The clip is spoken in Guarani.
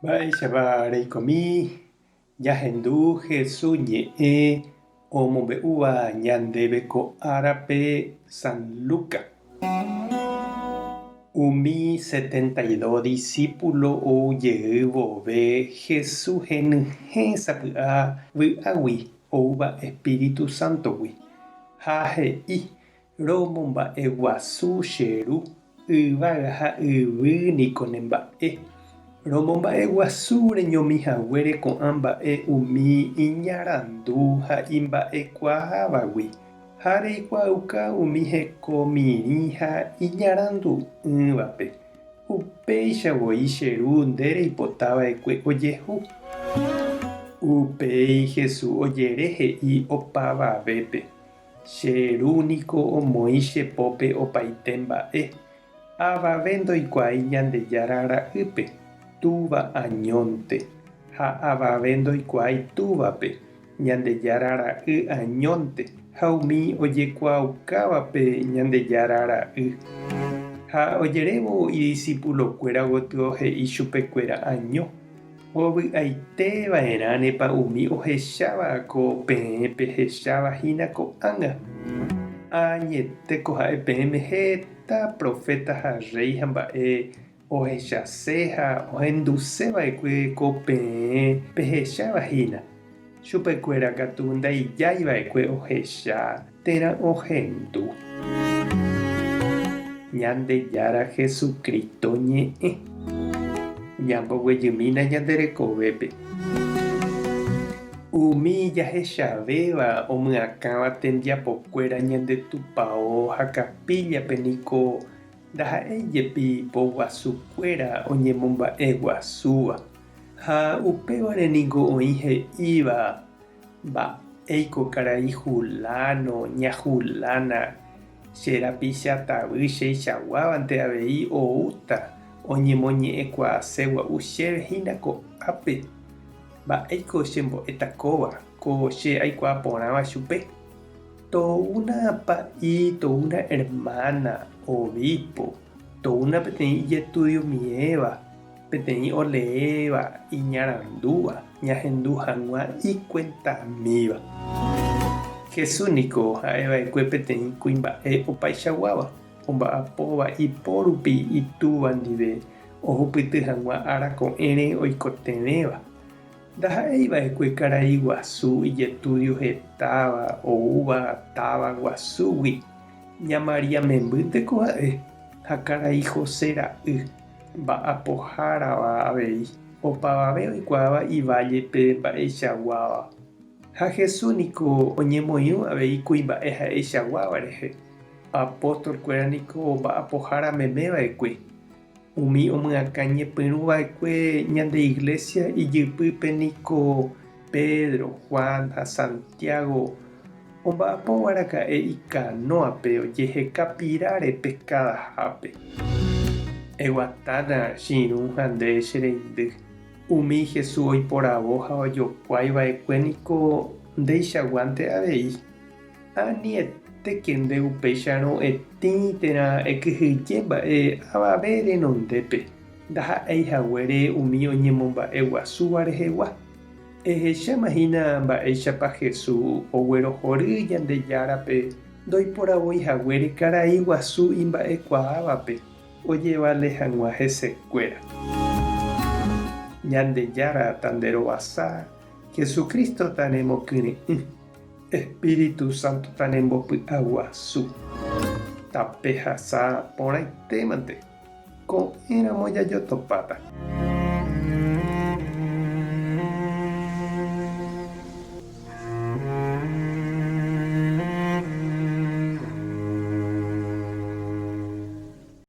Mba'éichapa reikomi jahendu Jesús ñe'ẽ omombe'úva ñandéve ko árape San Lucas? Umi 72 disípulo ou jey vove Jesús henyhẽ sapy'a vy'águi oúva espíritu sántogui, ha he'i, Romomba'eguasu che Ru, yvága ha yvy niko ne mba'e. Romomba'eguasu reñomi haguére ko'ã mba'e umi iñarandu ha imba'ekuaávagui, ha reikuaauka umi heko mirĩ ha iñarandu'ỹvape. Upéicha voi che Ru nde reipota va'ekue ojehu. Upéi Jesús ojere he'i opavavépe. Che Ru niko omoĩ che pópe opaite mba'e, avave ndoikuaái Ñandejára Ra'ýpe, Túva añónte, ha avave ndoikuaái Túvape, Ñandejára Ra'y añónte, ha umi ojekuaaukávape Ñandejára Ra'y. Ha ojerévo idisipulokuéra gotyo he'i chupekuéra año. Ovy'aite va'erãnepa umi ohecháva ko peẽ pehecháva hína ko'ág̃a? Añetéko ha'e peẽme heta proféta ha rréi ha mba'e ohechase ha ohenduse va'ekue ko peẽ pehecháva hína. Chupekuéra katu ndaijái va'ekue ohecha térã ohendu. Ñandejára Jesucristo ñe'ẽ. Ñamboguejymína ñande rekovépe. Umi jahechavéva omyakãva tembiapokuéra ñande tupao ha capilla-pe niko ndaha'éi jepi poguasukuéra oñemomba'eguasúva. Ha upévare niko oĩ he'íva, Mba'éiko karai Juláno, ña Julána, che rapicha tavy cheichaguávante avei oúta oñemoñe'ẽkuaase gua'u chéve hína ko'ápe. Mba'éiko chembo'éta kóva, ko che aikuaa porãva chupe? Toúna pa'i, toúna hermana, obispo, toúna peteĩ ijestudio miéva. Peteĩ oleéva iñarandúva ñahendu hag̃ua ikuentamíva. Jesús niko ha'eva'ekue peteĩ kuimba'e opaichaguáva, omba'apóva ipo rupi Itúva ndive ohupyty hag̃ua ára ko'ẽre oikotevẽva. Ndaha'eiva'ekue karai guasu ijetúdio hetáva oúva táva guasúgui, ña María membýnteko ha'e ha karai José ra'y. Mba'apohárava avei, opavave oikuaáva ivállepe mba'eichaguáva. Ha Jesús niko oñemoirũ avei kuimba'e ha'eichaguáva rehe. Apóstol-kuéra niko mba'apohára meme va'ekue. Umi omyakã ñepyrũ va'ekue ñande iglésia ijypýpe niko Pedro, Juan ha Santiago omba'apóva raka'e ikanóape ojeheka piráre peskadahápe. Eguatána che irũ ha nde che reindy. Umi Jesús oiporavo ha ojokuái va'ekue niko ndeichaguánte avei. Anietéke nde upéicharõ etĩ térã ekyhyje mba'e avave renondépe, ndaha'éi haguére umi oñemomba'e guasúva rehegua. Ehecháma hína mba'éichapa Jesús oguerohory Ñandejárape ndoiporavói haguére karai guasu imba'ekuaávape ojevale hag̃ua hesekuéra. Ñandejára tanderovasa, Jesucristo tanemokyre'ỹ, Espíritu Santo tanembopy'aguasu. Tapehasa porãitémante, ko'ẽramo jajotopáta.